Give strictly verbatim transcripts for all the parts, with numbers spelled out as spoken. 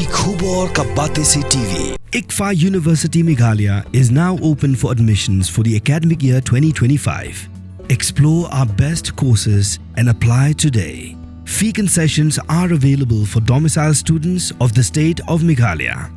Khubor ka Batesi T V. ICFAI University Meghalaya is now open for admissions for the academic year twenty twenty-five. Explore our best courses and apply today. Fee concessions are available for domicile students of the state of Meghalaya.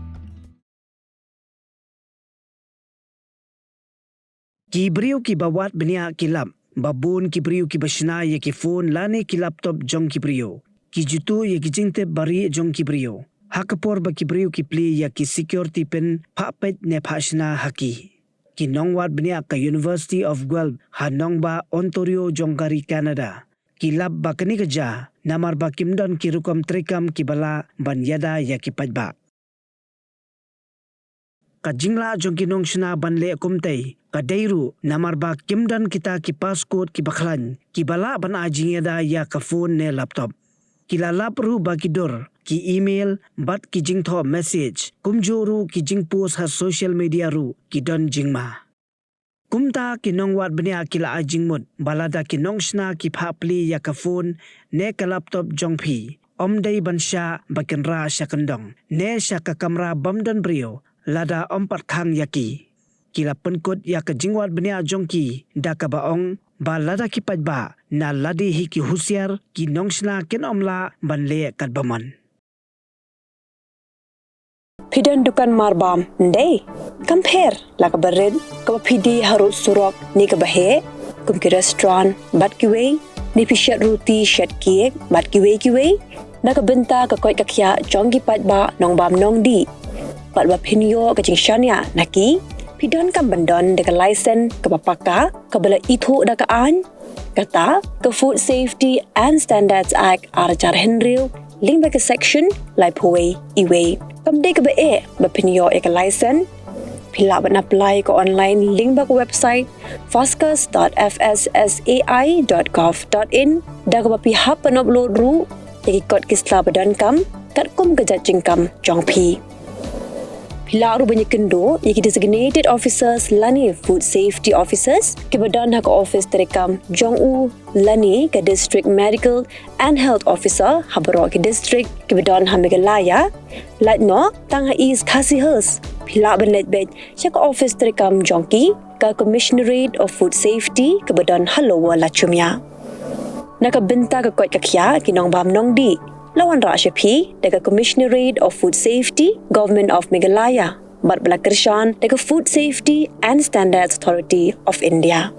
Ki briew kiba wad bniah ki lap ba bun ki briew kiba shna ïa ki phone lane ki laptop jong ki briew ki ju tuh ïa ki jingtip ba rieh jong ki briew. Ha ka por ba ki briew ki plie ïa ki security pin phah peit ne phah shna ha ki. Ki nongwad bniah ka University of Guelph ha nongbah Ontario jong ka ri Canada ki lap ba kane ka jia namar ba kim don ki rukom treikam kiba lah ban ïada ïa ki paidbah. Ka jinglah jong ki nongshna ban leh kumtei ka dei ruh namar ba kim don kita ki passcode kiba khlaiñ kiba lah ban ai jingïada ïa ka phone ne laptop. Ki la lap ruh ba ki dur, ki email bad ki jingthoh message, kumjuh ruh ki jingpost ha social media ruh ki don jingma. Kumta ki nongwad bniah ki la ai jingmut ba lada ki nongshna ki phah plie ïa ka phone ne ka laptop jong phi, ym dei ban shah ba kin rah sha kyndong ne sha ka kamra bym don briew lada ym pat khang ïa ki. Ki la pynkut ïa ka jingwad bniah jong ki da kaba ong ba lada ki paidbah na lade hi ki husiar, ki nongshna kin ym lah ban leh katba mon. Phi don dukan marbam, ym dei? Kam pher la kaba rit, kaba phi die harud surok ne kaba heh, kum ki restaurant bad kiwei, ne phi shet ruti, shet cake bad kiwei kiwei. Na ka bynta ka koit ka khiah jong ki paidbah nongbam nongdih, bad ba phin ïoh ka jingshaniah na ki, phi donkam ban don da ka license kaba paka, kaba la ithuh da ka aiñ, kata ka Food Safety and Standards Act ar hajar hynriew, lyngba ka section laiphew wei E wei. Kam dei kaba eh ba phin ïoh ïa ka license. Phi lah ban apply ka online lyngba ka website fascus dot F S S A I dot gov dot in, da kaba phi hap ban upload ruh ïa ki kot ki sla ba donkam katkum ka jait jingkam jong phi. Phi lah ruh ban ïakynduh ïa ki designated officers lane food safety officers kiba don ha ka office treikam jong u lane ka district medical and health officer ha baroh ki district kiba don ha Meghalaya. Lait noh tang ha East Khasi Hills, phi lah ban leit beit sha ka office treikam jong ki, ka Commissionerate of Food Safety kaba don ha Lower Lachumia. Na ka bynta ka koit ka khiah ki nongbam nongdih, la wanrah sha phi da ka Commissionerate of Food Safety, Government of Meghalaya, bad ba la kyrshan da ka Food Safety and Standards Authority of India.